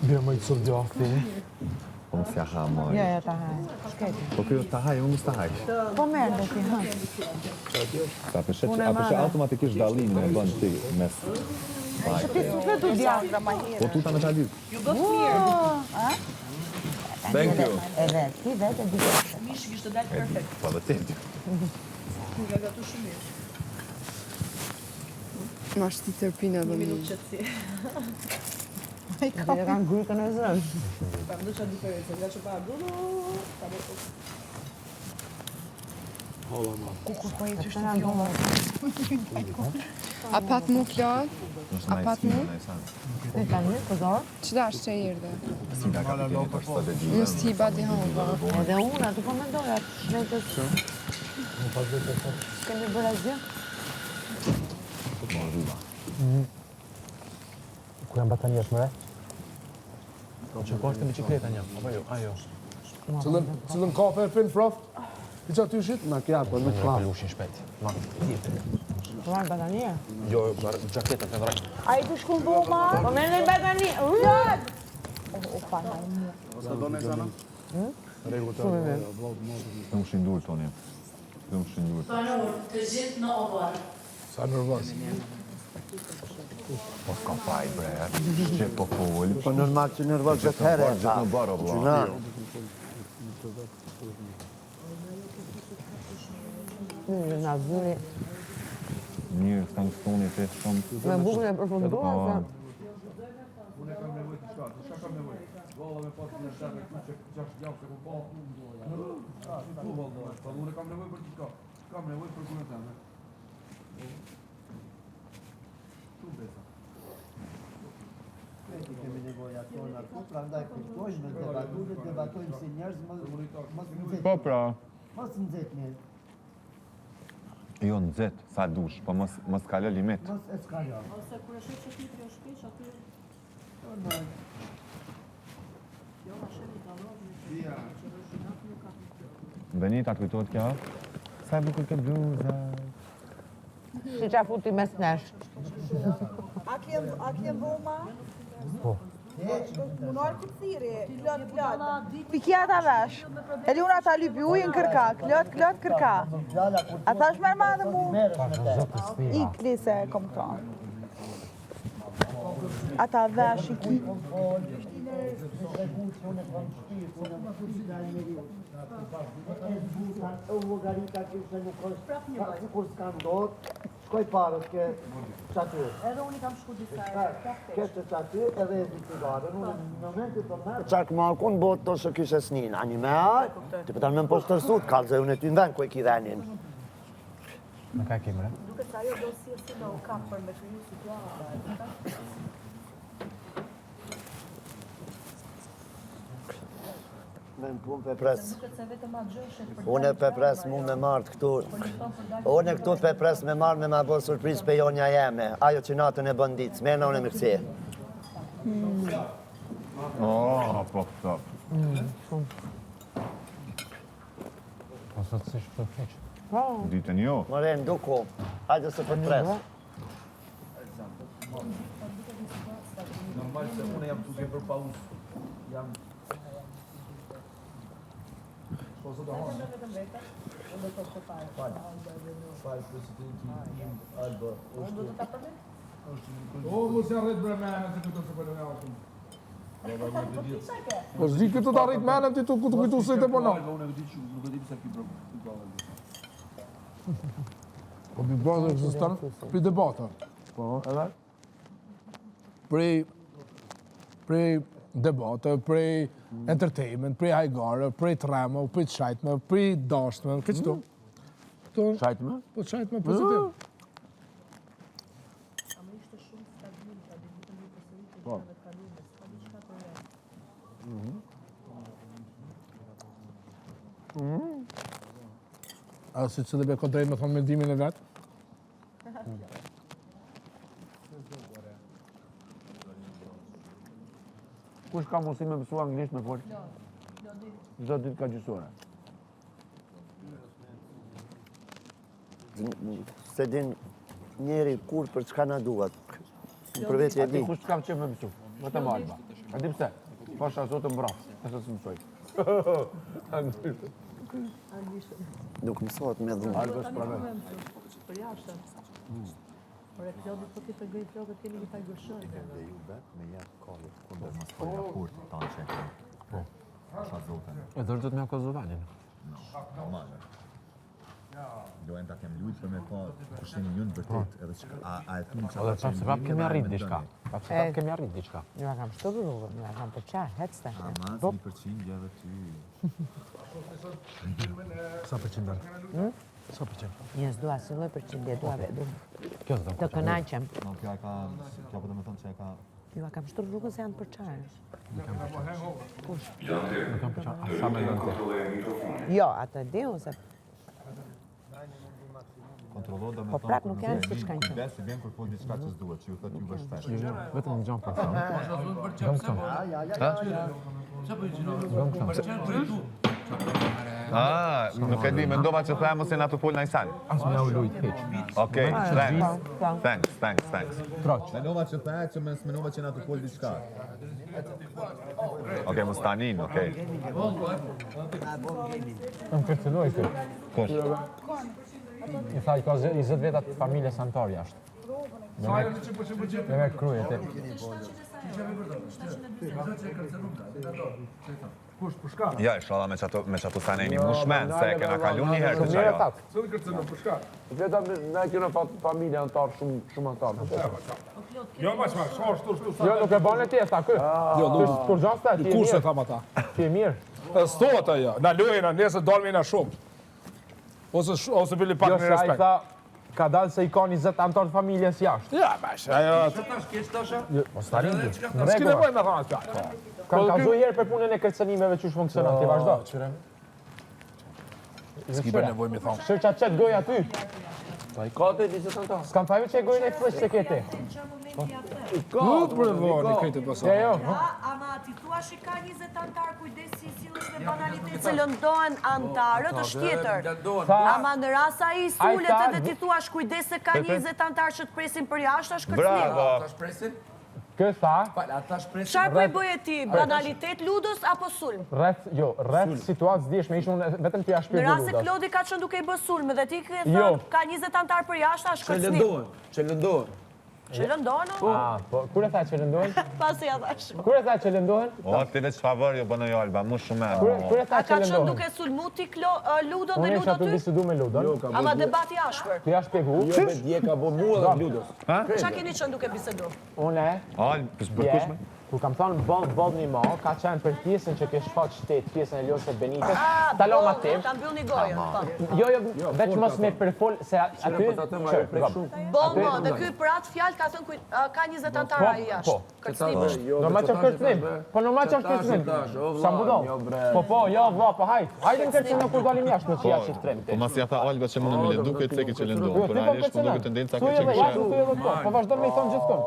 Bje më i copë djathi. Po mos ja ha moj. Jo, jo, ta haj. Shketi. Po kjo ta haj, unë mos ta haj. Po merr dhe ti, ha. Sa peshe, Unë e a peshe marrë. automatikisht dallimin e bën ti mes. Ti s'u të djathë. Po tuta me ta lyp. Ju bëft mirë. Thank you. Edhe ti vetë e di. Mishi kishte dalë perfekt. Po dhe ti. Nga gatu shumë mirë. Ma shti tërpina dhe Një më. minutë qetësi. Dhe kanë grykën e zënë. Pa më do çfarë diferencë, nga që pa gulu, ta bëj. Ku ku po i që shtë fjoma. A pat mu flot? A pat mu? Ti tani, po dorë? Që dash që erdhe? Sida kapiteni tash sot e di. Mos ti ba di hova. Edhe unë aty po mendoja, shmetës. S'kemi bërë asgjë. Ku janë batanijat mëre? Që po është e bicikleta një, apo jo, ajo. Cilën, cilën kafe e pin, prof? Ti që aty shit? Macchiato, me Në kafe. pelushin shpejt. Ma, tjetër. Po marrë batanije. Jo, jo, marr xhaketat e vraj. Ai të shkun dhoma? Po merr një batanije. O, pa, na, Të më shindur, Toni. Të më shindur. Banor, të gjithë në oborr. Sa nervoz. Po s'ka faj, bre. Që po fol. Po normal që nervoz gjithë herë e Gjithë ta. në barë, vlla. Gjuna. Mirë, na zuri. Mirë, s'ka në stoni ti shumë. Me bukën e përfunduar se Unë kam nevojë të shka, çka kam nevojë? Valla me pas një shaka këtu që 6 javë se ku pa. Tu valla, po unë kam nevojë për diçka. Kam nevojë për punën tënde. Shumë besa. Kreti kemi nevoja tona këtu, prandaj kuptojmë, me debatu, dhe debatojmë si njerëz, mos mos nxehni. Po pra. Mos nxehni, Jo, nxet, sa dush, po mos mos kalo limit. mos eskalo. Ose kur e shoh që tjetri është keq, aty Normal. jo, ma shemi dallohet me që që është gjynah nuk ka kuptim. Benita, të kujtohet kjo? Sa e bukur kjo bluza. si qa futi mes nesh. A kjem, a kjem dhoma? Po. Munor ku thiri, klot, klot. Pikja ta vesh. Eliuna ta lypi ujin kërka, klot, klot, kërka. Fjala kur A thash merr ma dhe mu merresh me te. ikli se e kom këto. Ata vesh i ki. Kom fol, me tregu që unë e kam shpirt, unë jam shpirta e njeriu. E zbuta, e llogarita kishte nuk është, ka, sikur s'ka ndodh, shkoj parët ke qaty. Edhe unë i kam shku disa herë. Ke të qaty edhe e di cigaren, unë në momentin të merr. Çak ma kun botë to se kishe snin, ani me a, ti po me poshtërsu, të kallzoj unë ty në vend ku e ki venin. Me ka kemi, re? Duket se ajo do si e si me u kap për me kriju situata. e kupton? Me në punë pe pres. Duket se vetëm atë gjë është për Unë pe pres mu me marrë këtu. Unë këtu pe pres me marrë me ma bo surprizë pe jonja jeme. Ajo që natën e bën ditë, s'mena unë e me kësi. Oh, po po. Po sot si shpë keq. Po, Ditën jo. More, nduku, hajde se për pres. Normal se unë jam duke bërë pauzë. Jam Po sot e hanë. Fal. Fal presidenti im Alba është është një O, mos ja rrit bre menën se këto se po lënë atë. Baba unë e di. Po s'di këtë ta rrit menën ti tu ku të kujtu se te po no. Alba unë e di që nuk e di pse ki bërë Big Brother. Po Big Brother ekziston për debate. Po, edhe? Prej prej debate, prej entertainment, prej hajgare, prej tremo, prej shajtme, prej dashtme, këtë qëto. Këto, Shajtme? po shajtme pozitiv. Po. A si cili be ka drejt me thonë mendimin e vet? Kush ka mundësi me mësu anglisht me fol? Çdo ditë ka gjysore. Se din njeri kur për çka na duhet. Unë për vetë e Ti di. kush s'ka qef me mësu? Vetëm Alba. A di pse? Pasha Zotin braf, nëse s'më mësoj. Nuk mësohet me dhunë. Albës pranoj. Për jashtë. Ore Klodi, po ti të ngri flokët kemi një faj gërshën. Leju vet me jep kallet kundër mos fol raport tanë që e ke. Po. Pasha Zotin. E do të më Kosovanin. No, normale. Do enda kem lujt për me pa kush jeni ju në vërtet, edhe çka a, a e thuni çfarë Edhe prapë se prapë kemi arrit diçka. Prapë se prapë kemi arrit diçka. Ju a kam shtu rrugën, ju a kam përqa, hec tash. Ama Po, një përqindje edhe ty. Sa përqind dalë? Hmm? Sa përqind? jo s'dua si lloj përqindje, dua vetëm. Kjo s'do. Të kënaqem. No, kjo e ka, kjo po do me thonë që e ka Ju a kam shtu rrugën se janë përqarë. Kush? Nuk kam përqarë. A sa mendon ti? Jo, atë e di unë se kontrollo do me Po thonë prap kur nuk janë vjen siç kanë qenë. Kujdes se vjen kur fol diçka që s'duhet, që ju thot juve shpesh. Jo, jo, vetëm një gjë po them. Gëm këto. Gëm këto. Ah, nuk e di, mendova që tha mos e na të fol ndaj sen. As më u lujt hiç. Okej, thanks. Thanks, thanks, thanks. Troç. Mendova që tha që mos mendova që na të fol diçka. Okej, mos tanin, okej. Më kërcënoi ky. Kush? I tha i ka 20 veta të familjes antar jashtë. Me me me krye ti. Kush, për shka? Ja, inshallah me çato me çato sa ne jemi mushmen, se e kena kalu një herë të Shumë mirë çajo. thatë. Cili kërcënum, për shka? Veta na kena familje antar, shumë shumë antar. Jo, ma shma, shko, shtu, shtu, sa. Jo, nuk e bën ti e tha ky. Jo, nuk. Kur gjas ta ti. Kurse tham ata. Ti e mirë. S'thotë ajo. Na lojna, nesër dalmi na shumë. Ose sh- ose bili pak Jo, në se ai respekt. tha ka dalë se i ka 20 antar të familjes jashtë. Ja, bash, ajo Tash, keq tash, a? Jo, mos ta rindi. Në S'ki rregull. nevojë me thonë atë fjalë. Kam kallzu herë për punën e kërcënimeve qysh funksionon, ti vazhdo. S'ki bërë nevojë me thonë. Shër qa qet gojë aty. Pa i ka të 20 antar. S'kam thajë që e gojën e fësh që kete. Nuk për nevojë këtë pasaj. Jo, jo. Ama ti thua që ka 20 antar kujdes si sillesh me banalitet se lëndohen antarët është tjetër. Tha, Ama në rast ai Ai sulet tha- edhe ti thua kujdes se ka 20 antar që të presin për jashtë është kërcënim. Bravo. Ata shpresin? kë tha, Fal, ata shpresin. Çfarë po i bëje ti? Banalitet Ludës apo sulm? rreth, jo, rreth situatës djeshme, ishin unë vetëm t'ja Në shpjegu rast se Ludës. Klodi ka qenë duke i bë sulm dhe ti ke Jo. thënë ka 20 antar për jashtë është Që kërcënim. lëndohen, që lëndohen. Që lëndohen? o? Ah, po, kur e tha që lëndohen? Pasi ja thash. Kur e tha që lëndohen? O, ti veç favor jo bënoj Alba, mu shumë Kur e. kur e tha A që ka qenë lëndohen? duke sulmu ti Klo, ë, Ludon dhe Unë isha Ludo të ty? bisedu me Ludon. Jo, ka bo Ama debati ashpër. Ty ja shpjegu. Jo, vetë dje ka bo mua dhe Ludës. Qa keni qenë duke bisedu? Unë Al, për dje, kush me? kur kam thonë boll boll një mo, ka qenë për pjesën që ke shfaq shtet, pjesën e Losë Benitez, Ah, ta lëm boll, aty. Ta mbyllni gojën. Po. Jo, jo, veç mos me përfol se aty. Po ta them ajo prek shumë. Boll mo, dhe ky për atë fjalë ka thënë kuj- a, ka 20 antar Po, ai jashtë. po. Kërcënim është. Jo, Normal që është kërcënim. Po normal që është kërcënim. Sa budall. Po po, jo vlla, po hajt. Hajde në kërcënim kur dalim jashtë në qia që trem ti. Po mas ja tha Alba që mund me lëndu këtë ceki që lëndohen, Jo, por ti po realisht po kërcënon. duket tendenca Thuj këtë që edhe kishe. jashtë, thuj edhe këto. Po vazhdon me i thonë gjithkund.